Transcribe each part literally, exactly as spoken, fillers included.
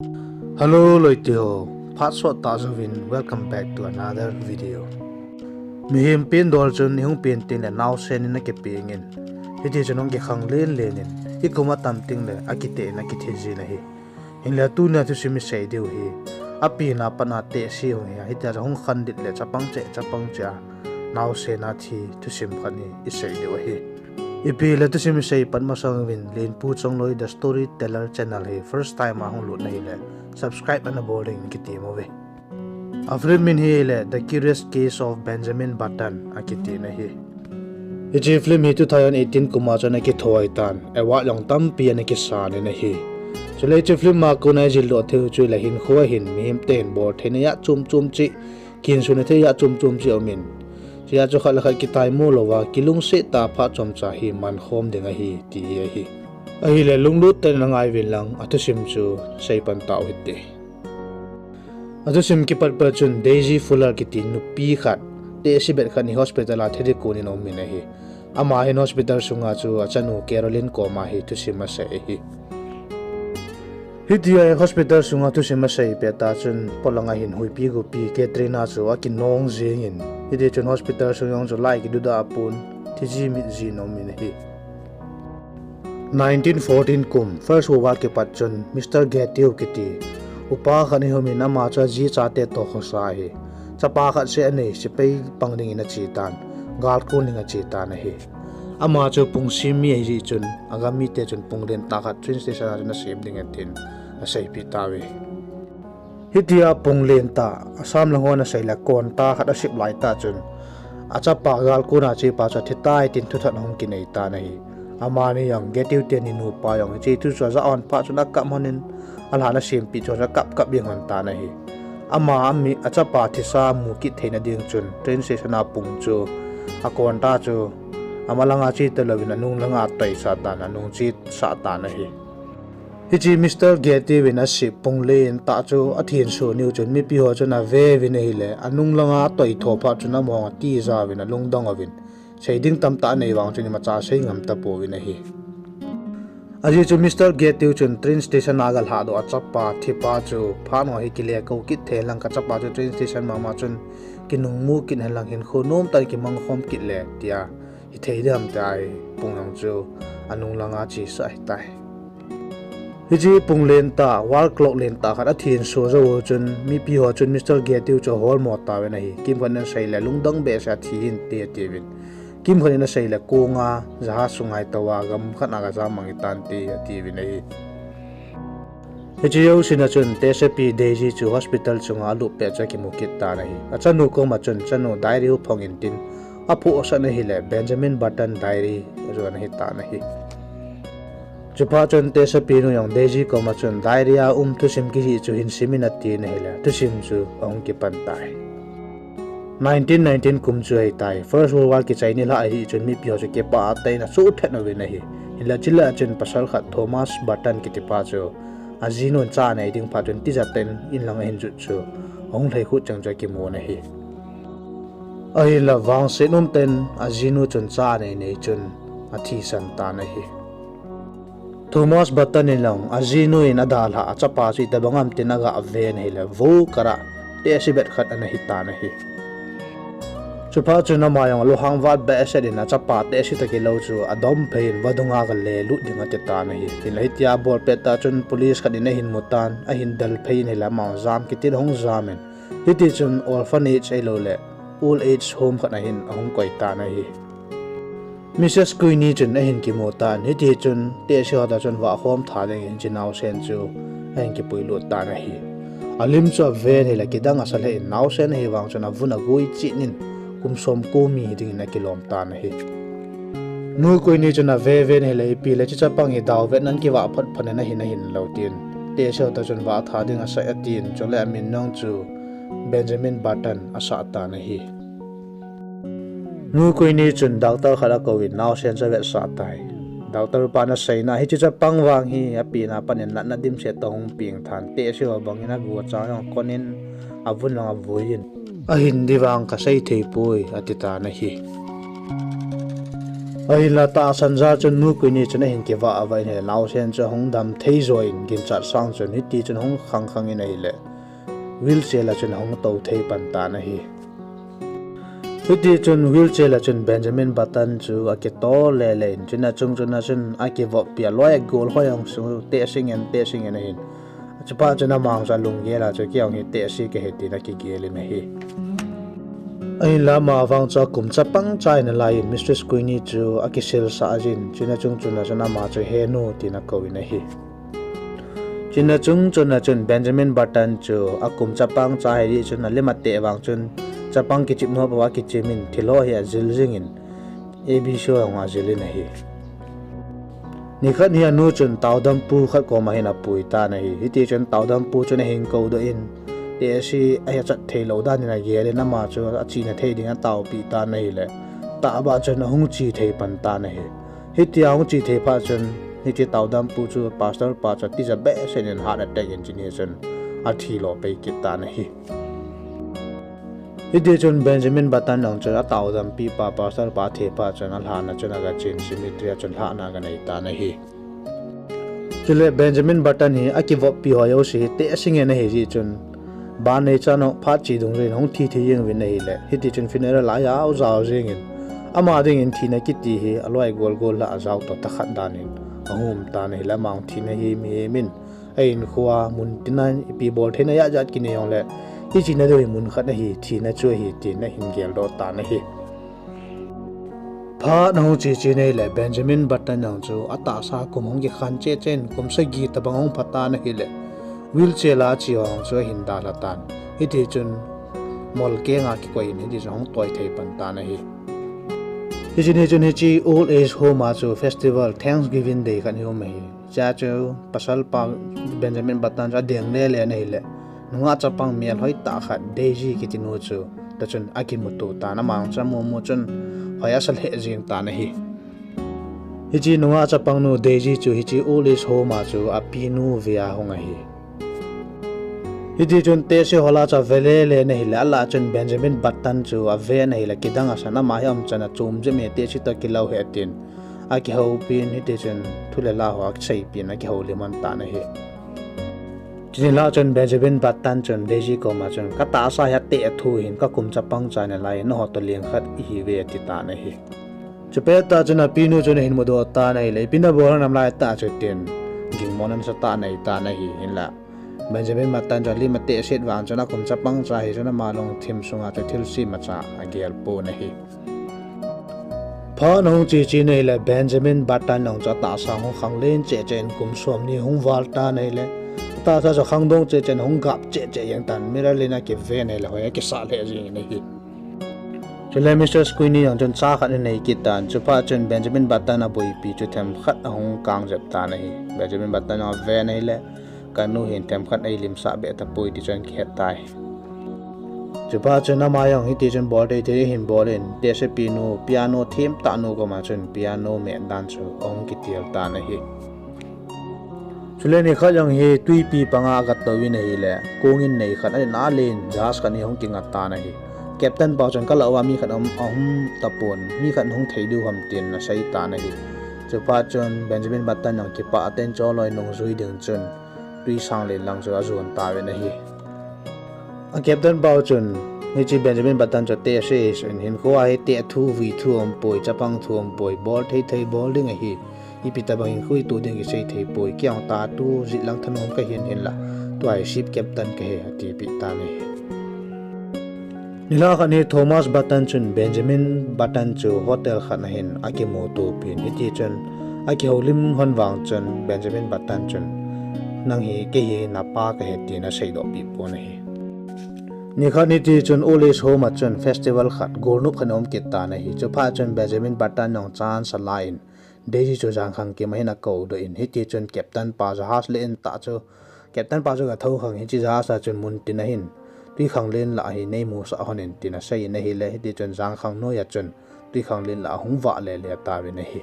Hello loite ho, phat sot tah jouvin welcome back to another video. Mihem pen dol chun ihung pen teng le naosen in akipeng in, hiti chun hung kikhang len len in, ikum atam teng le akiteh in akithi jin ahi. Hinla tunia thusim isei diu hi, apen a pat a tehse hung hi a, hitia chu hung khandit le chapang cheh chapang cheh a naosen a thi thusim khat hi isei diu ahi. Ipi le thusim isei pat masang uvin, Lenpu Chongloi The Storyteller Channel hi first time a hung lut na hile subscribe ana bol ding in kitem uve. A film min hi le The Curious Case of Benjamin Button akiti na hi. Hiche film hi two thousand eighteen kum a chun akithoi tan, award jong tampi ana kisan in ahi. Chule hiche film a kona ijil doh theiu chu le hinkho a hin mihem ten bol theina jat chom chom cheh, kihinso na thei jat chom chom cheh aumin, hiche a chu khat le khat kitaimo louva kilungset tah a phat chomcha hi mankhom ding ahi ti hi ahi. Ahile lunglut tah in ana ngai uvin lang, athusim chu sei pan tau hite. Athusim kipat pat chun Daisy Fuller kiti nupi khat, tehse bet khat hi hospital a thi ding konin aumin ahi. Ama hin hospital sunga chu achanu Carolyn koma hi thusim asei ahi. Hitia hospital sunga thusim asei pet a chun, polang a hin huipi gopi Katrina chu akinong jeng in, hiti chun hospital sung jong chu light kiduda a pon, thi ji mit ji in aumin ahi. Nineteen fourteen kum, First World War kipat chun Mister Gettiu kiti upa khat hi um in, ama chu aji chate toh khosa ahi. Chapa khat seh anei, sepai pang dingin ache tan, gal kon ding ache tan ahi. Ama chu pung sem mi ahijeh chun, agam mite chun pung lentah khat train station a chun asem ding atin aseipeh tauve. Hitia pung lentah, Assam lang hon asei le konta khat asem laitah chun, achapa gal kona chepa chu athitai tin thuthot ahung kinei tan ahi. Amani jong, Gettiu teni nupa jong hiche thu chu ajah lhon phat chun akap lhon in, alhan asempeh chu akap kap jeng lhon tan ahi. Ama, ami, achapa thisa amu kit theina ding chun train station a pung chu, akonta chu, ama langa che talouvin anung langa atoisah tan, anung chesah tan ahi. Hiche Mister Gettiu in asem pung lentah chu athinso niu chun mipi ho chun aveuvin ahile, anung langa atoi tho phat chun amaho atija uvin, alungdong uvin, sei ding tamtah anei vang chun imacha sei ngam tapouvin ahi. Ajeh chu Mister Gettiu chun train station a agalhahdoh achapa thipa chu, phat ho hi kile kou kit thei lang, kachapa chu train station mama chun kinungmu kit hen lang, hinkho nomtah in kimangkhom kit le tia hithei ding ham tia hi pung jong chu anung langa chesah ahitai. Hiche pung lentah, wall clock lentah khat athinso jou u chun mipi ho chun Mister Gettiu chu aholmo tauvin ahi. Kimkhat in asei le lungdong behseh a thi hinte atiuvin, kimkhat in asei le konga jahaj sunga itouva gam khat a gajam mang hitante atiuvin ahi. Hiche jousen a chun tehsepi Daisy chu hospital chunga alup pet chu akimu kit tan ahi. Achanu koma chun chanu diary aphong intin, aphohsah na hile Benjamin Button diary chu ana hitan ahi. Chuphat chun tehsepi nu jong Daisy koma chun diary a um thusim kijih chu hin sim in atin ahile, thusim chu ahung kipan tai. Nineteen nineteen kum chu ahitai. First World War kichai nilhah ahijeh chun mipi ho chu kipah tah in asoh thet uvin ahi. Hinla chule achun pasal khat Thomas Button kitipa chu ajinun cha anei ding phat chun tijat tah in inlang ahin jot chu ahung lhaikhut cheng chu akimun ahi. Ahinla vangset umtah in ajinu chun cha anei nei chun athisan tan ahi. Thomas Button in jong ajinu in adalhah achapa chu itobang ham tin agah ven ahile, vo kara tehse bet khat ana hitan ahi. Chuphat chun ama jong alunghang vat behseh in achapa tehse toh kilou chu adom phei in vadunga galelut ding atitan ahi. Hinla hitia abol pet tah chun police khat in ahin mutan, ahin del phei in ahile ama jam kitin ahung jam in, hitichun orphanage ahiloule old age home khat a hin ahung koi tan ahi. Missus Queenie chun ahin kimu tan, hitichun tehse ho toh chun vahkhom tha dingin hiche naosen chu ahin kipuilut tan ahi. Alim chu aven ahile kidang asa lheh in, naosen ahivang chun avun agoi chet in kum som ko mi hidingin akilom tan ahi. Nu Queenie chun aveven ahile, ipi le hiche chapang hi daovetnan kivah phot phot in ahin ahin lou tin, tehse ho toh chun vah tha ding asah e atin, chule amin jong chu Benjamin Button asah tan ahi. Nu Queenie chun doctor khat akouvin naosen chu avetsah tai. Doctor pan aseina, hiche chapang vang hi apen a pat in natna dimset toh hung peng than, tehse ho bangin agu achang jong akon in avun lang avui in, ahin di vang kasei thei poi atitan ahi. Ahinla tahsan ja chun Nu Queenie chun ahin kivah a va in ahile, naosen chu ahung dam thei jo in ginchat sang chun hiti chun ahung khang khang in ahile, wheelchair la chun ahung tou thei pan tan ahi. Hiti chun wheelchair la chun Benjamin Button chu akitol le le in, chuna chung chuna chun akivoppi a loi a gol hoi ahung su, tehse ngen, tehse ngen ahin. Chuphat chun amang chu alunggel a chu, kei jong hi tehse kahi tin akigel in ahi. Ahinla amavang chu akum chapang cha in alai in Mistress Queenie chu akisilsah jin, chuna chung chuna chun ama chu He nu tin akou in ahi. Chuna chung chuna chun Benjamin Button chu akum chapang cha hi jeh chun alim ateh vang chun chapang kichim nop a kichim in thil ho hi ajil jing in, A B C ho jong ajil in ahi. Nikhat hi anu chun taodam pu khat koma hin apui tan ahi. Hiti chun taodam pu chun ahin koudoh in, tehse ahi achat thei lou dan in agel in ama chu achena thei ding ataopi tan ahile, tahbeh chun ahung che thei pan tan ahi. Hitia ahung che thei phat chun, hiche taodam pu chu pastor pa chu atija behseh in heart attack in chuni chun athi lo pai kit tan ahi. Hiti chun Benjamin Button jong chu ataodampi pa pastor pa athi phat chun alhahna chun agachen cemetery a chun lhahna aganei tan ahi. Chule Benjamin Button hi akivoppi ho jouse hi tehse ngen ahi jeh chun, ban neichan phat che dungjui in ahung thi thei jeng uvin ahile, hiti chun funeral a ajao jao jeng in, ama dingin thina kiti hi aloi gol gol lah a jao toh tah khat dan in ahung um tan ahile, ama jong thina hi mihem in ahinkhoa mun tina ipi bol theina jat jat kinei jongle, ichena diu hi mun khat ahi, thina chu ahi tin ahin geldoh tan ahi. Phat ahung che che in ahile, Benjamin Button jong chu atahsa kum ahung kikhen cheh cheh in, kum sagi tobang ahung pha tan ahile, wheelchair la che ho jong chu ahin dalha tan. Hiti chun mol kenga kikoi in hiti chun ahung toi thei pan tan ahi. Hiche ni chun hiche old age home a chu festival, Thanksgiving Day khat hi um ahi. Chua chu pasal pa Benjamin Button chu adeng le le in ahile, nungah chapang melhoi tah khat Daisy kiti nu chu, ta chun akimuto tan, ama jong chu amu mu chun hoi asa lheh jeng tan ahi. Hiche nungah chapang nu Daisy chu hiche old age home a chu apinu ve a hung ahi. Hiti chun tehse hol a chu ave le le in ahile, alah chun Benjamin Button chu aven ahile, kidang asan, ama hi umchan a chom jep e, tehse toh kilou ahi atin, akihoupin, hiti chun thu le la ho aseipin akihoulim lhon tan ahi. Chuni lah chun Benjamin Button chun Daisy koma chun, katahsa hi ateh thu hin, kakum chapang cha in alai in, nangho toh leng khat ihiuve ati tan ahi. Chupet tah chun apinu chun ahin mudoh tan ahile, ipi nabol ham lai tah chu tin, gingmona nasatah anei tan ahi. Hinla Benjamin Button chu alim atehset vang chun akum chapang cha hi chun ama lungthim sunga chu thilse imacha agel pon ahi. Phat ahung che che in ahile, Benjamin Button jong chu atahsa ahung khanglen cheh cheh in kum somni ahung val tan ahile, atahsa chu khangdong cheh cheh in ahung gap cheh cheh jeng tan, mirror in akiven ahile hoi akisah lheh jeng in ahi. Chule Mistress Queenie jong chun cha khat anei kit tan, chuphat chun Benjamin Button aboipi chu themkhat ahung kang jep tan ahi. Benjamin Button jong aven ahile, kanu hin themkhat eilimsah beh tapoi ti chu ahin kihet tai. Chuphat chun ama jong hiti chun bol thei thei ahin bol in, tehsepi nu, piano them tah nu koma chun piano meh dan chu ahung kitel tan ahi. Chule nikhat jong hi twipi panga agatou in ahile, kong in nei khat ahin alen, jahaz khat hi ahung kinga tan ahi. Captain pa chun kalah uva mi khat um, ahung tapon, mi khat hung thei diu ham tin asei tan ahi. Chuphat chun Benjamin Button jong kipah tah in chonloi nungjui ding chun twisanglen lang chu ajon tauvin ahi. A captain pa chun, hiche Benjamin Button chu tehse in, hinkhoa hi teh thu, vui thu aumpoi, chapang thu aumpoi, bol thei thei bol ding ahi. Ipi tobang hinkho itoh ding kisei thei poi, kei jong tatu jet lang thanom kahin hinla, tua hi ship captain kahi atipeh tan ahi. Nilhah khat hi Thomas Button chun Benjamin Button chu hotel khat a hin akimutopin, hitichun akihoulim lhon vang chun Benjamin Button chun, nang hi kei hi napa kahi tin aseidohpeh pon ahi. Nikhat hitichun old age home a chun festival khat, golnop khat aum kit tan ahi. Chuphat chun Benjamin Button jong chance ala in, Daisy chu jangkhang kima hin akoudoh in, hitichun captain pa jahaz len tah chu, captain pa chu gathou khang, hiche jahaz a chun muntin a hin twikhanglen lah hi neimusah lhonin tin aseiyin ahile, hitichun jangkhang noiya chun twikhanglen lah ahung vah lele tauvin ahi.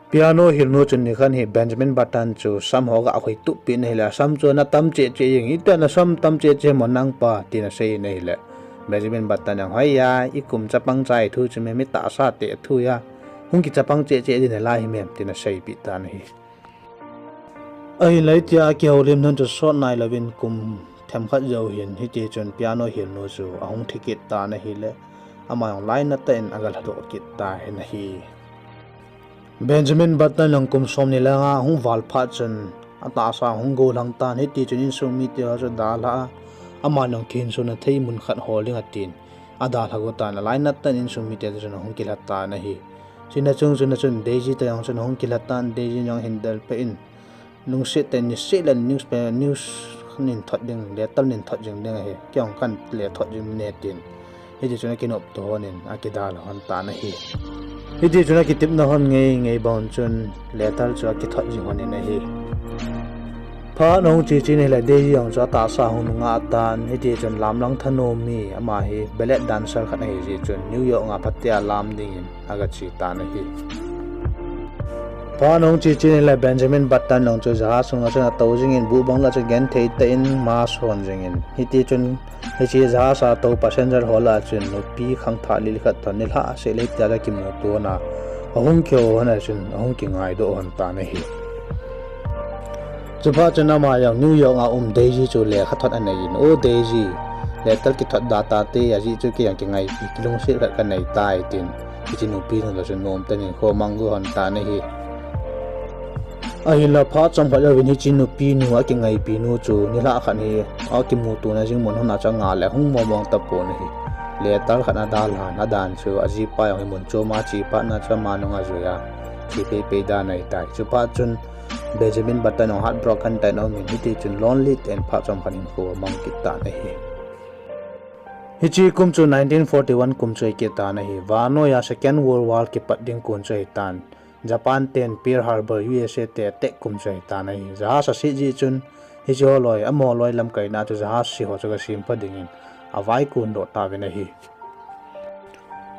Piano hilnu chun nikhat hi Benjamin Button chu sam ho agakhoitup peh in ahile, asam chu ana tam cheh cheh jeng, itia nasam tam cheh cheh mo nangpa tin aseiyin ahile, Benjamin Button jong, "Hoiya, ikum chapang chai thu chu mem, itahsa te thu ya. Hung kichapang cheh cheh ding nalai hi mem," tin aseipeh tan ahi. Ahinlah hitia kihoulim nun chu sot nailouvin kum themkhat jou hin, hitichun piano hilnu chu ahung thi kit tan ahile, ama jong lainat tah in agalhadoh kit tan ahi. Benjamin Button jong kum somni le nga ahung val phat chun atahsa ahung gollhang tan, hitichun insung mite ho chu adalha a, ama jong kihinsona thei mun khat hol ding atin, adalha go tan, alainat tah in insung mite chun ahung kilha tan ahi. Chuna chung chun achun Daisy te jong chun ahung kilha tan, Daisy jong ahin delpeh in, lungset tah in niseh le news pe, news nin thot ding, letter nin thot jing ding ahi, kei jong kan le thot jing ne tin, hitichun akinopto lhonin akidalha lhon tan ahi. Hitichun akitepna lhon ngei ngei bang chun letter chu akithot jing lhonin ahi. Phat ahung che chen ahile Daisy jong chu atahsa ahung nungah tan, hitichun lamlang thanom mi, ama hi ballet dancer khat ahi jeh chun New York a phatea lam dingin agache tan ahi. Phat ahung che chen ahile Benjamin Button jong chu jahas sunga chun atou jingin, buh bang lah chun genthei tah in ama ahon jingin, hitichun hiche jahas a tou passenger ho lah chun nupi khangthah lil khat toh nilhah seh le hitia chu akimuto na, ahung kihou lhon a chun ahung kingaidoh lhon tan ahi. Chuphat chun ama jong New York a um Daisy chu lekhathot aneiyin, "O Daisy, letter kithot da tate, ajeh chu kei jong kingaipi, kilungset khat kanei tai," tin hiche nupi nu toh chun nomtah in kho mang go lhon tan ahi. Ahinlah phat chomkhat jouvin hiche nupi nu, akingaipinu chu nilhah khat hi akimutona jing mun lhon a chu anga le ahung mong mong tapon ahi. Letter khat adalhan, adan chu ajipa jong hi mun chom a ache phat na chu ama nung ajui a, che peipei dan ahitai. Chuphat chun Benjamin Button jong heartbroken tah in aumin, hitichun lonely tah in phat chomkhat hinkho amang kit tan ahi. Hiche kum chu nineteen forty-one kum chu ahi kit tan ahi. Vannoi a Second World War kipat ding kum chu ahitan, Japan ten Pearl Harbor, U S A te attack kum chu ahitan ahi. Jahas aset jeh chun hiche holoi, amaho loi lamkaina chu jahas se ho chu agasempha dingin avaikondoh tauvin ahi.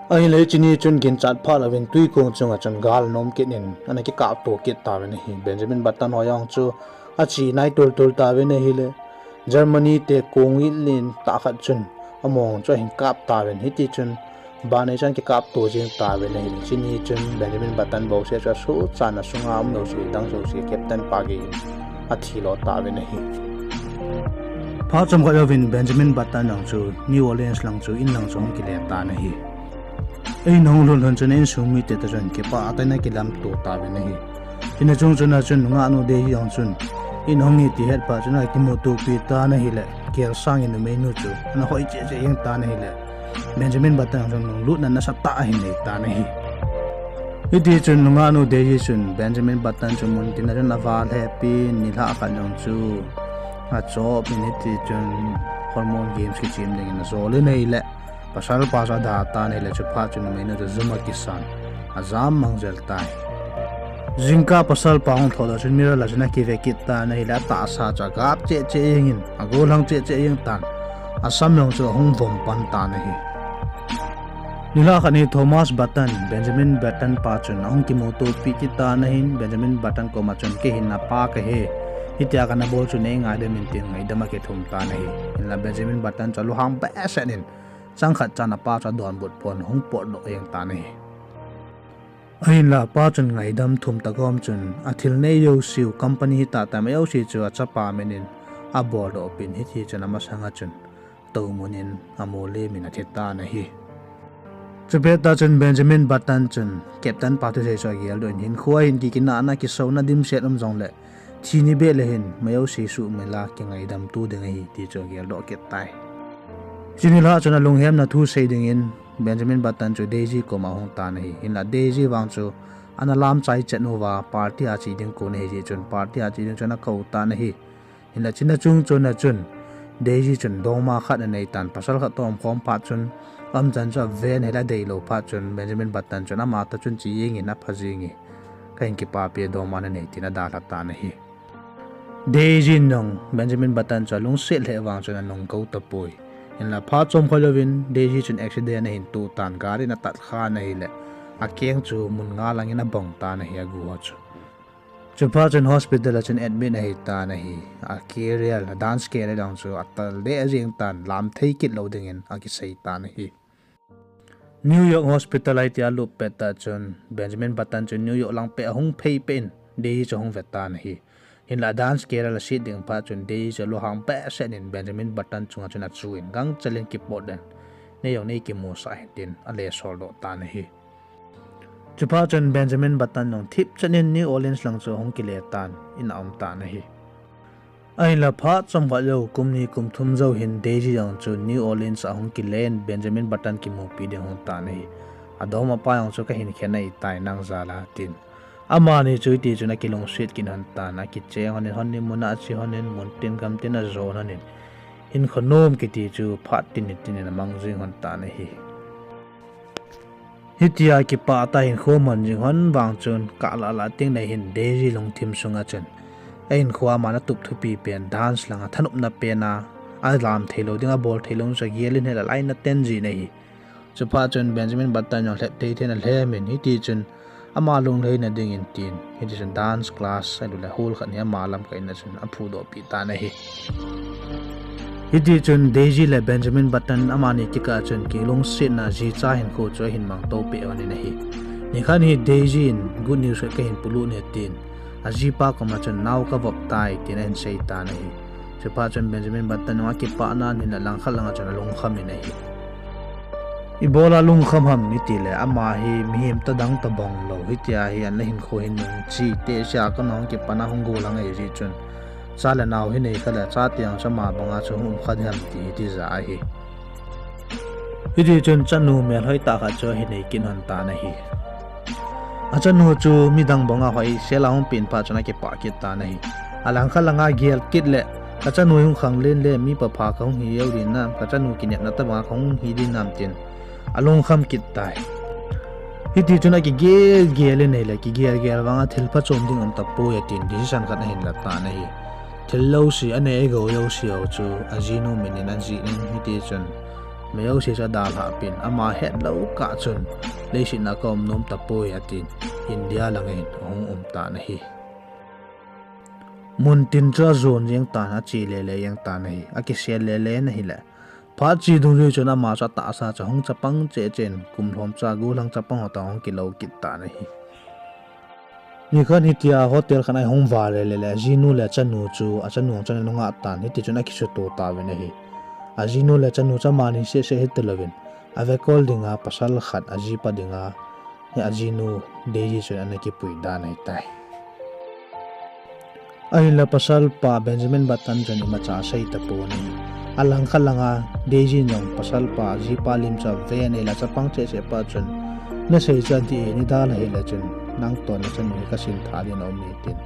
Ahinlah hiche ni chun ginchat phah louvin twikong chunga chun gal anom kit in ana kikapto kit tauvin ahi. Benjamin Button ho jong chu ache nai tultul tauvin ahile, Germany te kong it lentah khat chun amahon chu ahin kap tauvin, hitichun banei chun akikapto jeng tauvin ahile, hiche ni chun Benjamin Button bouseh chu asuhchan asunga um jouse, adang jouse captain pa gei in athilo tauvin ahi. Phat chomkhat jouvin Benjamin Button jong chu New Orleans lang chu in lang chu ahung kile tan ahi. Ahin ahung lhun lhon chun insung mite toh chun kipah tah in akilamto tauvin ahi. Chuna chung chun achun nungahnu Daisy jong chun in ahung e ti ahet phat chun akimutopi tan ahile, kihelsang in numeinu chu ana hoi cheh cheh jeng tan ahile, Benjamin Button jong chun lunglutna nasatah ahin nei tan ahi. Hitichun nungahnu Daisy chun Benjamin Button chu muntin a chun ava lhepin, nilhah khat jong chu achopin, hitichun hormone games kichem dingin ajolin ahile, pasalpa chu ada tan ahile, chuphat chun numeinu chu jum akisan, ajam mang jel tai. Jingkah pasalpa ahung thodoh chun mirror lah chun akive kit tan ahile, atahsa chu agap cheh cheh jengin, agollhang cheh cheh jeng tan, asam jong chu ahung vom pan tan ahi. Nilhah khat hi Thomas Button, Benjamin Button pa chun ahung kimutopi kit tan ahin, Benjamin Button koma chun, "Kei hin napa kahi, hitia kana bol chu neingaidam in," tin ngaidam akithum tan ahi. Hinla Benjamin Button chu alunghang behseh in, changkhat chan apa chu adonbut pon ahung potdoh jeng tan ahi. Ahinla apa chun ngaidam thum tah gom chun athil nei jouseu, company hitahtah mai jouse chu achapa min in aboldoh pin, hitichun amasanga chun toumun in amolem in athi tan ahi. Chupet tah chun Benjamin Button chun captain pa thusei chu ageldoh in, hinkhoa hin kikinahna kisouna dimset um jongle, thi ni beh le hin mai jouse suhmil a kingaidam to ding ahi ti chu ageldoh kit tai. Hiche nilhah chun alunghemna thu sei dingin Benjamin Button chu Daisy koma ahung tan ahi. Hinla Daisy vang chu ana lamchai chet uva, party a che ding kon ahi jeh chun party a che ding chun akou tan ahi. Hinla chuna chung chun achun Daisy chun dongma khat anei tan, pasal khat toh umkhom phat chun, aumchan chu aven ahile adeilou phat chun Benjamin Button chun ama toh chun che jeng in apha jenge, kahin kipapi, dongma nanei, tin adalha tan ahi. Daisy in jong Benjamin Button chu alungset lheh vang chun anung kou tapoi. Hinla phat chomkhat jouvin Daisy chun accident ahin to tan, gari in atat khan ahile, akeng chu mun nga langin abong tan ahi, agu ho chu. Chuphat chun hospital a chun admit ahi tan ahi. A career, a dance career jong chu atal deh jeng tan, lam thei kit lou dingin akisei tan ahi. New York hospital a hitia alut pet tah chun Benjamin Button chu New York lang pet ahung phei pet in Daisy chu ahung ve tan ahi. Hinlah dance career a set ding phat chun Daisy chu alunghang behseh in Benjamin Button chunga chun achuh in gangchel in kipot in, nei jong nei kimusah in tin alesol doh tan ahi. Chuphat chun Benjamin Button jong thipchet in New Orleans lang chu ahung kile tan, in a um tan ahi. Ahinlah phat chomkhat jou, kum ni kum thum jou hin Daisy jong chu New Orleans a ahung kile in Benjamin Button kimupi ding ahung tan ahi. Adom apa jong chu kahin khen ahitai nang jal a tin. Amani chu hiti chun akilungset kit lhon tan, akicheng lhon in, honeymoon a ache lhon in, mun tin gam tin ajon lhon in, hinkho nom kiti chu phat tin ni tin in amang jing lhon tan ahi. Hitia kipah tah a hinkho mang jing lhon vang chun, kah lah lah teng le hin Daisy lungthim sunga chun, ahinkho a aman atup thupi pen dance langa thanopna pen a, alam thei lou ding, abol thei lou chu agel in ahile alainat ten jin ahi. Chuphat chun Benjamin Button jong lhep thei thei in alhem in, hiti chun ama lunglhaina dingin tin, hiti chun dance class ahilouleh hall khat hi ama lamkai in a chun aphudoh peh tan ahi. Hiti chun Daisy le Benjamin Button amani kikah a chun kilungsetna jicha hinkho chu ahin mangtou peh lhon in ahi. Nikhat hi Daisy in good news khat kahin polut e tin, ajipa koma chun nao kavop tai tin ahin sei tan ahi. Chuphat chun Benjamin Button jong akipah nan hinlah langkhat langa chun alungkham in ahi. Ibola lungkham ham itile ama hi mihem tadang tobang lou, hitia hi ana hinkho hin nung chi te sia kana hung kipan a hung gollhang ahi jeh chun, cha le nao hi nei kha le chate jong chu ama banga chu hung um kha ding ham ti hi tija ahi. Hiti chun chanu melhoi tah khat chu ahin nei kit lhon tan ahi. Achanu chu midang banga hoisel a hung pen phat chun akipah kit tan ahi. Alangkhat langa gel kit le, kachanu hung khanglen le mipa pha kahung hi jou ding nam, kachanu kinepna tobanga kahung hi ding nam tin alungkham kit tai. Hiti chun akigel gel in ahile, kigel gel vanga thil phachom ding um tapoi atin decision khat ahin la tan ahi. Thil jouse, anei agou jouse ho chu ajinu min in ajih in, hiti chun mi jouse chu adalhah peh in, ama hetlou kah chun leiset a kaum nom tapoi atin, India langa hin ahung um tan ahi. Muntin chu ajon jeng tan, ache lele jeng tan ahi, akisel lele in ahile, phat che dungjui chun ama chu atahsa chu ahung chapang cheh cheh in, kum lhomcha gollhang chapang ho toh ahung kilou kit tan ahi. Nikhat hitia hotel khat a ahung val lele le, ajinu le achanu chu, achanu jong chun anungah tan, hiti chun akisuto tauvin ahi. Ajinu le achanu chu amani seh seh hitilouvin, avekol dinga pasal khat, ajipa dinga, hi ajinu Daisy chun ana kipui dan ahitai. Ahinla pasalpa Benjamin Button chun imacha asei tapon ahi. Alangkhat langa Daisy in jong pasalpa ajipa lim chu aven ahile, chapang cheh cheh pa chun, nasei chu adih e, nidalha hile chun nangtoh nachanu hi kasin tha ding aum e tin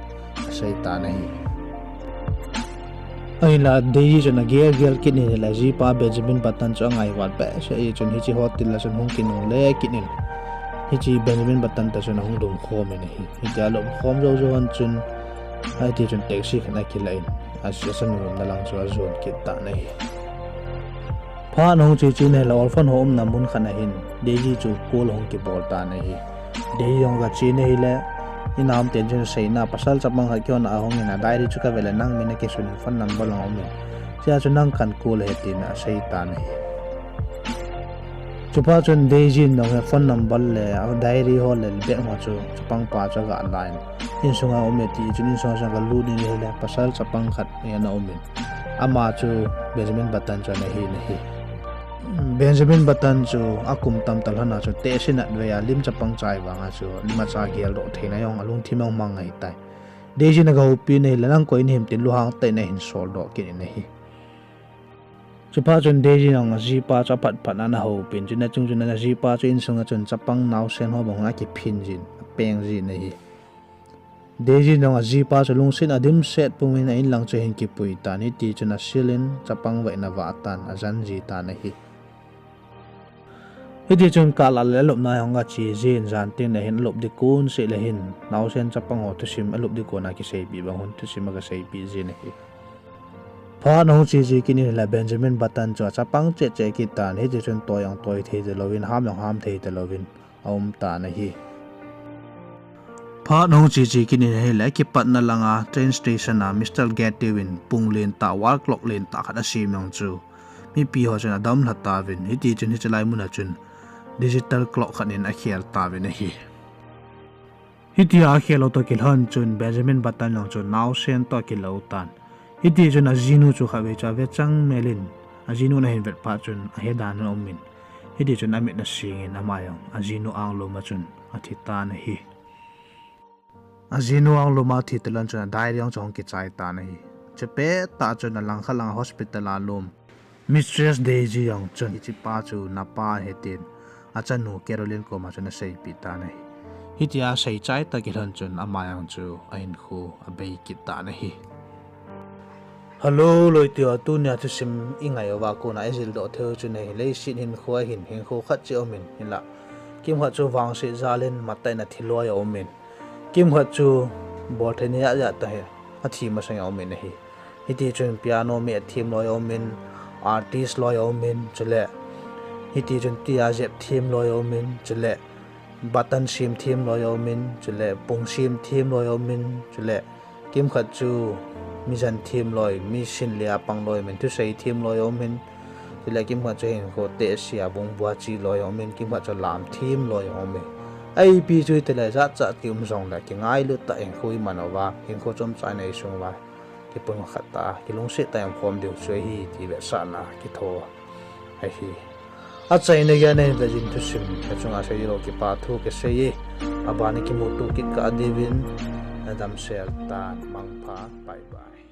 asei tan ahi. Ahinla Daisy chun agel gel kit in ahile, ajipa Benjamin Button chu angaivat behseh ahi chun hiche hotel a chun hung kinungle kit in, hiche Benjamin Button toh chun ahung lumkhom in ahi. Hitia alumkhom jou jou hon chun, hiti chun taxi khat akilah in, achanu umna lang chu ajon kit tan ahi. Phat ahung che che in ahile, orphan ho umna mun khat a hin Daisy chu call ahung kibol tan ahi. Daisy jong gache in ahile, inam ten chun aseina, pasal chapang khat keihon a ahung in, adiary chu kave le nang min akisun in, phone number jong aum in, chea chu nang kan call ahi tin asei tan ahi. Chuphat chun Daisy in jong hi phone number le adiary ho le bag ho chu chapangpa chu aga la in, insunga um e ti chun insunga chun aga lut in ahile, pasal chapang khat hi ana um in, ama chu Benjamin Button chu ana hi in ahi. Benjamin Button chu akum tamtah lhon a chu tehse natvei a lim chapang chai vanga chu imacha geldoh theina jong alungthim jong mang ahitai. Daisy in aga houpi in ahile, nang koi nahim tin lunghang tah in ahin soldoh kit in ahi. Chuphat chun Daisy in jong ajipa chu aphat phat in ana houpin, chuna chung chun ajipa chu insunga chun chapang naosen ho bang akiphin jin, apeng jin ahi. Daisy in jong ajipa chu lungset in adimset pumin a inlang chu ahin kipui tan, hiti chun asil in chapang vahna avah tan, ajan ji tan ahi. Hiti chun kahlah le alupna jong aga che jin, jan teng le hin alup ding kon seh le hin, naosen chapang ho thusim alup ding kona kiseipeh bang hon thusim aga seipeh jin ahi. Phat ahung che che kit in ahile Benjamin Button chu achapang cheh cheh kit tan, hiti chun toi jong toi thei talouvin, ham jong ham thei talouvin aum tan ahi. Phat hung cheche kit in ahile, kipatna langa train station a Mister Gate in pung lentah, wall clock lentah khat asem jong chu mipi ho chun adamlha tauvin, hiti chun hiche lai mun a chun digital clock khat in akhel tauvin ahi. Hitia akhel u toh kilhon chun Benjamin Button jong chu naosen toh akilou tan. Hiti chun ajinu chu khatvei chu ave chang mel in, ajinu ahin vet phat chun ahedan in aumin, hiti chun amit asing in ama jong ajinu anglum a chun athi tan ahi. Ajinu anglum a athi talon chun adiary jong chu ahung kichai tan ahi. Chupet tah chun alangkhat langa hospital a um Mistress Daisy jong chun hichepa chu napa ahi tin achanu Caroline koma chun aseipeh tan ahi. Hitia asei chai toh kilhon chun ama jong chu ahinkho abei kit tan ahi. Hello, loite ho, tunia thusim ingai uva kona ijildoh theiu chu ahi, leiset hinkho ahin, hinkho khat cheh aumin, hinla kimkhat chu vangset jal in matah in athi loi aumin, kimkhat chu bolthei ni jat jat tah hi athi masang aumin ahi. Hiti chun piano meh them loi aumin, artist loi aumin, chule hiti chun tia jep them loi aumin, chule button sem them loi aumin, chule pung sem them loi aumin, chule kimkhat chu mijan them loi, mi sin le a pang loi aumin, thusei them loi aumin, chule kimkhat chu hinkho tehse a bung bua che loi aumin, kimkhat chu lam them loi aumin. Ipi chu hitile jat jat kium jongle kingailut tah hinkho iman uva, hinkho chomcha in eisung uva kipumkhat tah a kilungset tah a umkhom diu chu ahi ti vetsahna kitho ahi. Achaina geiya nahin vet jing thusim nachunga seijou kipa thu kasei e. Aban a kimuto kit kah diuvin nadamsel tan, mangpha, bye bye.